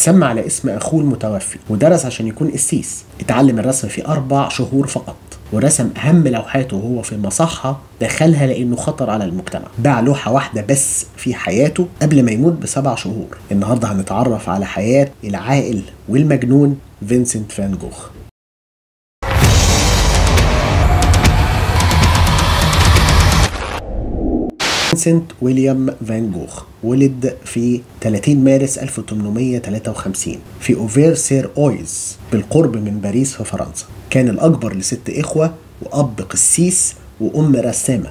اتسمى على اسم اخوه المتوفي، ودرس عشان يكون قسيس. اتعلم الرسم في 4 شهور فقط، ورسم اهم لوحاته وهو في مصحة دخلها لانه خطر على المجتمع. باع لوحة واحدة بس في حياته قبل ما يموت ب7 شهور. النهاردة هنتعرف على حياة العاقل والمجنون فينسنت فان جوخ. فينسنت ويليام فان جوخ ولد في 30 مارس 1853 في أوفير سير أويز بالقرب من باريس في فرنسا. كان الأكبر ل6 إخوة وأب قسيس وأم رسامة،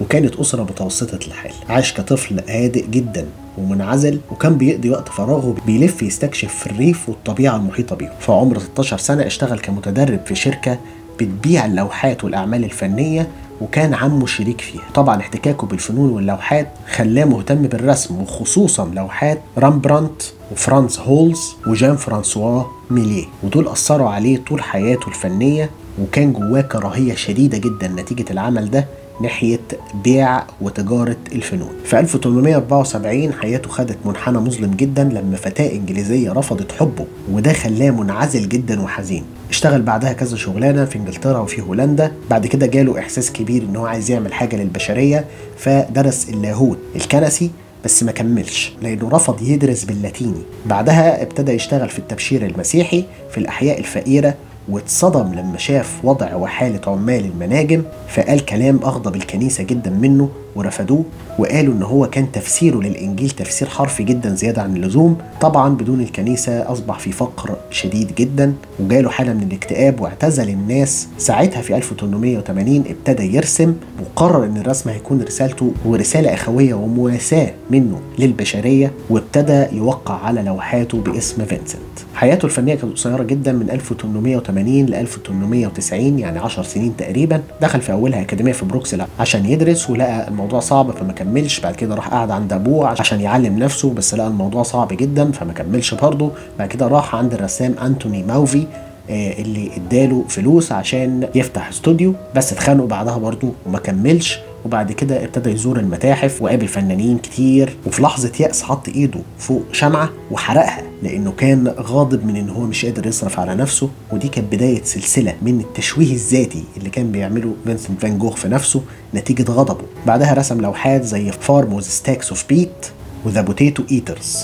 وكانت أسرة متوسطة الحال. عاش كطفل هادئ جدا ومنعزل، وكان بيقضي وقت فراغه بيلف يستكشف في الريف والطبيعة المحيطة بيه. في عمر 16 سنة اشتغل كمتدرب في شركة بتبيع اللوحات والأعمال الفنية، وكان عمه شريك فيها. طبعا احتكاكه بالفنون واللوحات خلاه مهتم بالرسم، وخصوصا لوحات رامبرانت وفرانس هولز وجان فرانسوا ميليه، ودول أثروا عليه طول حياته الفنية. وكان جواه كراهية شديدة جدا نتيجة العمل ده ناحية بيع وتجارة الفنون. في 1874 حياته خدت منحنى مظلم جدا لما فتاة إنجليزية رفضت حبه، وده خلاه منعزل جدا وحزين. اشتغل بعدها كذا شغلانة في انجلترا وفي هولندا. بعد كده جاله إحساس كبير إن هو عايز يعمل حاجة للبشرية، فدرس اللاهوت الكنسي بس ما كملش لأنه رفض يدرس باللاتيني. بعدها ابتدى يشتغل في التبشير المسيحي في الأحياء الفقيرة، واتصدم لما شاف وضع وحالة عمال المناجم، فقال كلام أغضب الكنيسة جدا منه ورفضوه، وقالوا إن هو كان تفسيره للإنجيل تفسير حرفي جدا زيادة عن اللزوم. طبعا بدون الكنيسة أصبح في فقر شديد جدا، وجاله حالة من الاكتئاب واعتزل الناس. ساعتها في 1880 ابتدى يرسم، وقرر إن الرسم هيكون رسالته ورسالة أخوية ومواساة منه للبشرية، وابتدى يوقع على لوحاته باسم فينسنت. حياته الفنية كانت قصيرة جدا، من 1880 ل 1890، يعني 10 سنين تقريبا. دخل في أولها أكاديمية في بروكسل عشان يدرس، ولقى الموضوع صعب فما كملش. بعد كده راح قعد عند ابوه عشان يعلم نفسه، بس لقى الموضوع صعب جدا فما كملش برضه. بعد كده راح عند الرسام انتوني ماوفي اللي اداله فلوس عشان يفتح استوديو، بس اتخانقوا بعدها برضه وما كملش. وبعد كده ابتدى يزور المتاحف وقابل فنانين كتير، وفي لحظة يأس حط ايده فوق شمعة وحرقها لانه كان غاضب من ان هو مش قادر يصرف على نفسه. ودي كانت بداية سلسلة من التشويه الذاتي اللي كان بيعمله فينسنت فان جوخ في نفسه نتيجة غضبه. بعدها رسم لوحات زي Farm with Stacks of Peat و The Potato Eaters،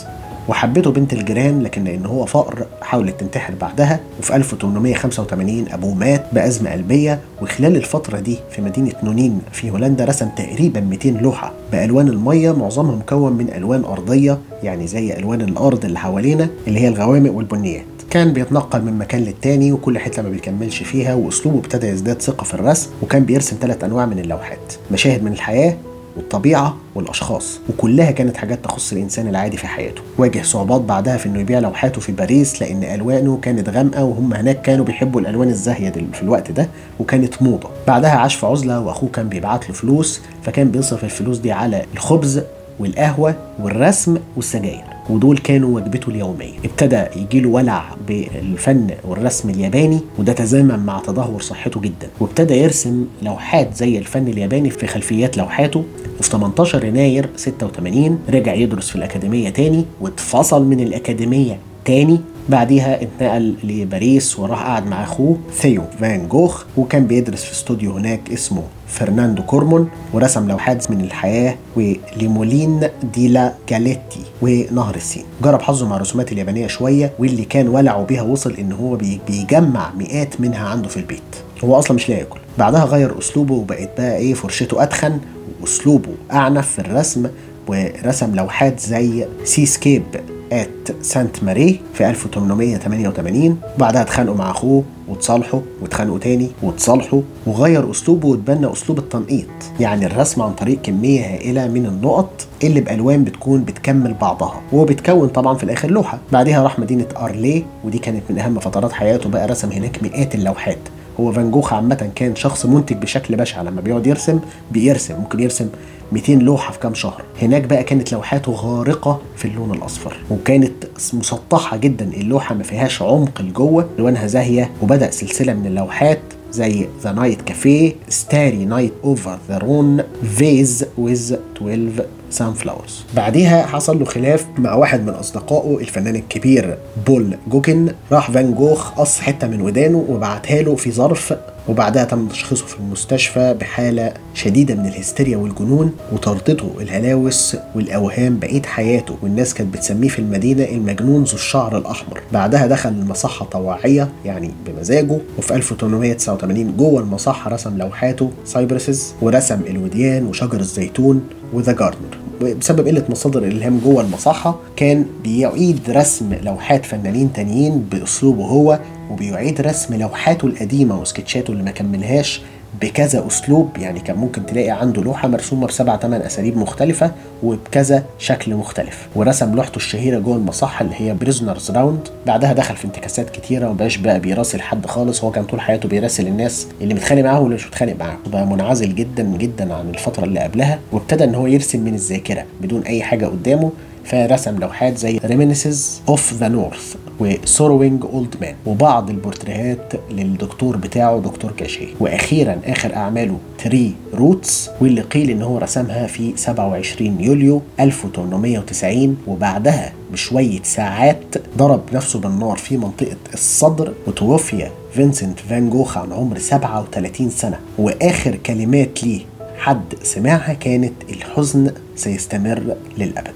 وحبته بنت الجيران، لكن لان هو فقر حاولت تنتحر بعدها. وفي 1885 ابوه مات بازمه قلبية، وخلال الفترة دي في مدينة نونين في هولندا رسم تقريبا 200 لوحة بالوان المية، معظمها مكون من الوان ارضية، يعني زي الوان الارض اللي حوالينا اللي هي الغوامق والبنيات. كان بيتنقل من مكان للتاني وكل حتة ما بيكملش فيها، واسلوبه ابتدى يزداد ثقة في الرسم. وكان بيرسم 3 انواع من اللوحات: مشاهد من الحياة والطبيعة والأشخاص، وكلها كانت حاجات تخص الإنسان العادي في حياته. واجه صعوبات بعدها في إنه يبيع لوحاته في باريس لأن ألوانه كانت غامقة، وهم هناك كانوا بيحبوا الألوان الزاهية في الوقت ده، وكانت موضة. بعدها عاش في عزلة، وأخوه كان بيبعت له فلوس، فكان بيصرف الفلوس دي على الخبز والقهوة والرسم والسجاير، ودول كانوا وجبته اليومية. ابتدى يجيله ولع بالفن والرسم الياباني، وده تزامن مع تدهور صحته جدا، وابتدى يرسم لوحات زي الفن الياباني في خلفيات لوحاته. وفي 18 يناير 86 رجع يدرس في الأكاديمية تاني، واتفصل من الأكاديمية تاني. بعديها اتنقل لباريس وراح قعد مع اخوه ثيو فان جوخ، وكان بيدرس في استوديو هناك اسمه فرناندو كورمون، ورسم لوحات من الحياة و Le Moulin de la Galette ونهر السين. جرب حظه مع الرسومات اليابانية شوية، واللي كان ولعه بيها وصل ان هو بيجمع مئات منها عنده في البيت، هو اصلا مش لاقي ياكل. بعدها غير اسلوبه وبقت بقى ايه، فرشته اتخن واسلوبه اعنف في الرسم، ورسم لوحات زي Seascape at Sainte Marie في 1888. بعدها اتخانقوا مع اخوه وتصالحوا، واتخانقوا تاني وتصالحوا، وغير اسلوبه وتبنى اسلوب التنقيط، يعني الرسم عن طريق كمية هائلة من النقط اللي بالوان بتكون بتكمل بعضها وبتكون طبعا في الاخر لوحة. بعدها راح مدينة ارليه، ودي كانت من اهم فترات حياته، بقى رسم هناك مئات اللوحات. هو فان جوخ عامة كان شخص منتج بشكل بشع، لما بيقعد يرسم بيرسم ممكن يرسم 200 لوحة في كام شهر. هناك بقى كانت لوحاته غارقة في اللون الأصفر، وكانت مسطحة جدا اللوحة، ما فيهاش عمق لجوه، لونها زاهية. وبدأ سلسلة من اللوحات زي The Night Café، Starry Night Over the Rhone، Vase with 12 Sunflowers. بعديها حصل له خلاف مع واحد من اصدقائه الفنان الكبير بول جوكن. راح فان جوخ قص حتة من ودانه وبعتها له في ظرف، وبعدها تم تشخيصه في المستشفى بحاله شديدة من الهستيريا والجنون، وطردته الهلاوس والاوهام بقية حياته، والناس كانت بتسميه في المدينة المجنون ذو الشعر الاحمر. بعدها دخل المصحه طواعيه يعني بمزاجه، وفي 1889 جوه المصحه رسم لوحاته Cypresses، ورسم الوديان وشجر الزيتون و The Gardener. بسبب قلة مصادر الالهام جوه المصحه كان بيعيد رسم لوحات فنانين تانيين باسلوبه هو، وبيعيد رسم لوحاته القديمة وسكتشاته اللي ما كملهاش بكذا اسلوب. يعني كان ممكن تلاقي عنده لوحة مرسومه ب7 8 اساليب مختلفة وبكذا شكل مختلف. ورسم لوحته الشهيرة جوه المصحه اللي هي Prisoners Round. بعدها دخل في انتكاسات كتيرة ومبقاش بقى بيراسل حد خالص، هو كان طول حياته بيراسل الناس اللي متخانق معاه واللي مش متخانق معاه، بقى منعزل جدا جدا عن الفترة اللي قبلها، وابتدى ان هو يرسم من الذاكرة بدون اي حاجة قدامه. فرسم لوحات زي Reminiscences of the North و Sorrowing Old Man، وبعض البورتريهات للدكتور بتاعه دكتور كاشيه. واخيرا اخر اعماله Tree Roots، واللي قيل ان هو رسمها في 27 يوليو 1890، وبعدها بشوية ساعات ضرب نفسه بالنار في منطقة الصدر، وتوفي فينسنت فان جوخ عن عمر 37 سنة. واخر كلمات ليه حد سمعها كانت الحزن سيستمر للأبد.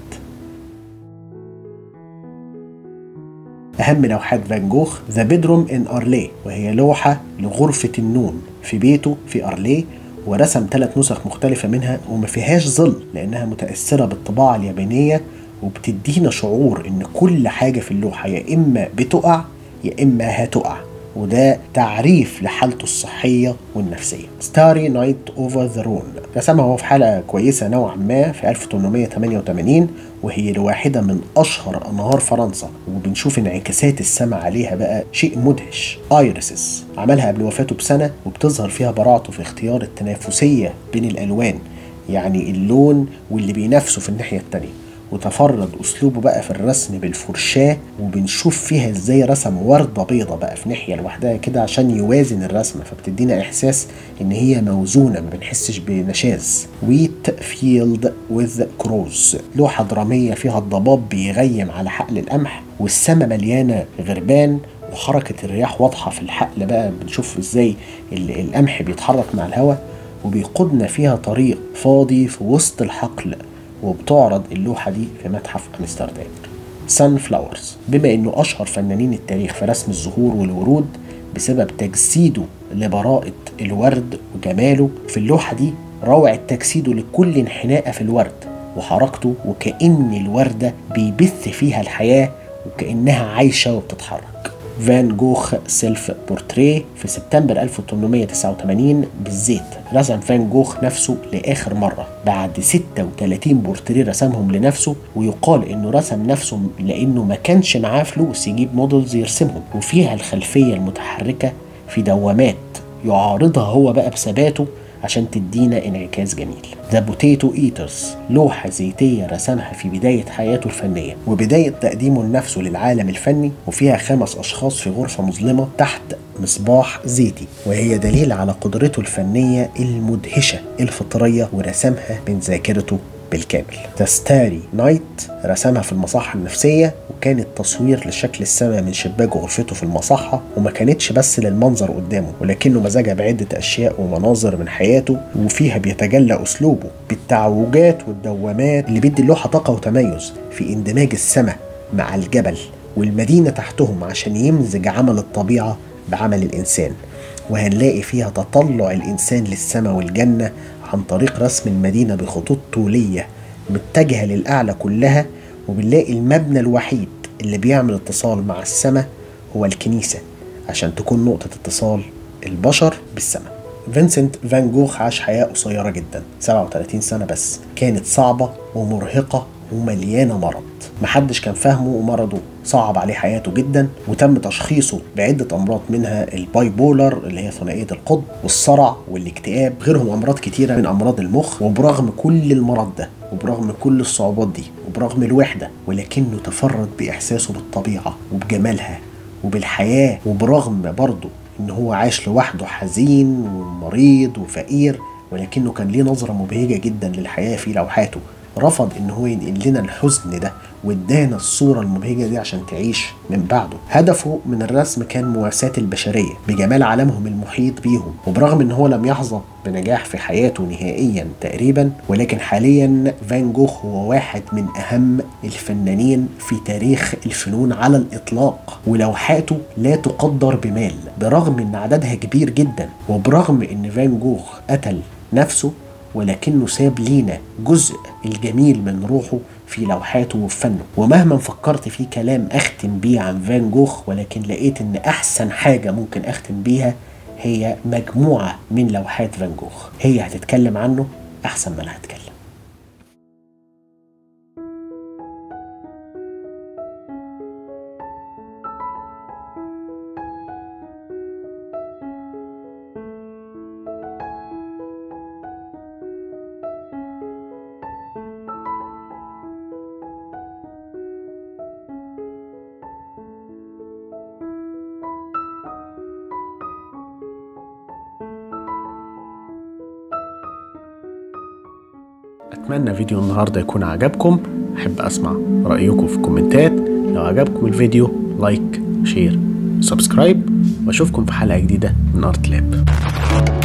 أهم لوحات فان جوخ The Bedroom in Arles، وهي لوحة لغرفة النوم في بيته في أرليه، ورسم 3 نسخ مختلفة منها وما فيهاش ظل لأنها متأثرة بالطباعة اليابانية، وبتدينا شعور إن كل حاجة في اللوحة يا إما بتقع يا إما هتقع، وده تعريف لحالته الصحية والنفسية. Starry Night Over the Rhone رسمها هو في حالة كويسة نوعا ما في 1888، وهي لواحدة من أشهر أنهار فرنسا، وبنشوف انعكاسات السماء عليها بقى شيء مدهش. Irises عملها قبل وفاته بسنة، وبتظهر فيها براعته في اختيار التنافسية بين الألوان، يعني اللون واللي بينافسه في الناحية التانية، وتفرد اسلوبه بقى في الرسم بالفرشاه، وبنشوف فيها ازاي رسم ورده بيضة بقى في ناحية لوحدها كده عشان يوازن الرسمة، فبتدينا احساس ان هي موزونة ما بنحسش بنشاز. Wheat Field with Crows لوحة درامية فيها الضباب بيغيم على حقل القمح، والسما مليانة غربان، وحركه الرياح واضحة في الحقل بقى، بنشوف ازاي القمح بيتحرك مع الهواء، وبيقودنا فيها طريق فاضي في وسط الحقل، وبتعرض اللوحة دي في متحف أمستردام. Sunflowers بما انه اشهر فنانين التاريخ في رسم الزهور والورود بسبب تجسيده لبراءة الورد وجماله في اللوحة دي، روعة تجسيده لكل انحناء في الورد وحركته، وكأن الوردة بيبث فيها الحياة وكأنها عايشة وبتتحرك. فان جوخ Self Portrait في سبتمبر 1889 بالزيت رسم فان جوخ نفسه لآخر مرة بعد 36 بورتريه رسمهم لنفسه، ويقال انه رسم نفسه لانه ما كانش معاه فلوس يجيب models يرسمهم، وفيها الخلفية المتحركة في دوامات يعارضها هو بقى بثباته عشان تدينا انعكاس جميل. The Potato Eaters لوحة زيتية رسمها في بداية حياته الفنية وبداية تقديمه لنفسه للعالم الفني، وفيها 5 أشخاص في غرفة مظلمة تحت مصباح زيتي، وهي دليل على قدرته الفنية المدهشة الفطرية، ورسمها من ذاكرته بالكامل. The Starry Night رسمها في المصحة النفسية، وكان التصوير لشكل السماء من شباك غرفته في المصحة، وما كانتش بس للمنظر قدامه، ولكنه مزجها بعدة أشياء ومناظر من حياته، وفيها بيتجلى أسلوبه بالتعوجات والدوامات اللي بيدي اللوحة طاقة وتميز في اندماج السماء مع الجبل والمدينة تحتهم عشان يمزج عمل الطبيعة بعمل الإنسان. وهنلاقي فيها تطلع الإنسان للسماء والجنة عن طريق رسم المدينة بخطوط طولية متجهة للأعلى كلها، وبنلاقي المبنى الوحيد اللي بيعمل اتصال مع السماء هو الكنيسة عشان تكون نقطة اتصال البشر بالسماء. فينسنت فان جوخ عاش حياة قصيرة جدا، 37 سنة بس، كانت صعبة ومرهقة ومليانة مرض، محدش كان فاهمه، ومرضه صعب عليه حياته جدا، وتم تشخيصه بعدة أمراض منها ال bipolar اللي هي ثنائية القطب، والصرع والاكتئاب، غيرهم أمراض كتيرة من أمراض المخ. وبرغم كل المرض ده وبرغم كل الصعوبات دي وبرغم الوحدة، ولكنه تفرد بإحساسه بالطبيعة وبجمالها وبالحياة، وبرغم برضه ان هو عاش لوحده حزين ومريض وفقير، ولكنه كان ليه نظرة مبهجة جدا للحياة في لوحاته. رفض ان هو ينقل لنا الحزن ده وادانا الصورة المبهجة دي عشان تعيش من بعده. هدفه من الرسم كان مواساة البشرية بجمال عالمهم المحيط بيهم، وبرغم ان هو لم يحظى بنجاح في حياته نهائيا تقريبا، ولكن حاليا فان جوخ هو واحد من اهم الفنانين في تاريخ الفنون على الاطلاق، ولوحاته لا تقدر بمال برغم ان عددها كبير جدا. وبرغم ان فان جوخ قتل نفسه، ولكنه ساب لينا جزء الجميل من روحه في لوحاته وفنه. ومهما فكرت في كلام أختم بيه عن فان جوخ، ولكن لقيت إن أحسن حاجة ممكن أختم بيها هي مجموعة من لوحات فان جوخ، هي هتتكلم عنه أحسن ما أنا هتكلم. أتمنى فيديو النهاردة يكون عجبكم. أحب أسمع رأيكم في الكومنتات. لو عجبكم الفيديو like، share، subscribe، وأشوفكم في حلقة جديدة من Art Lab.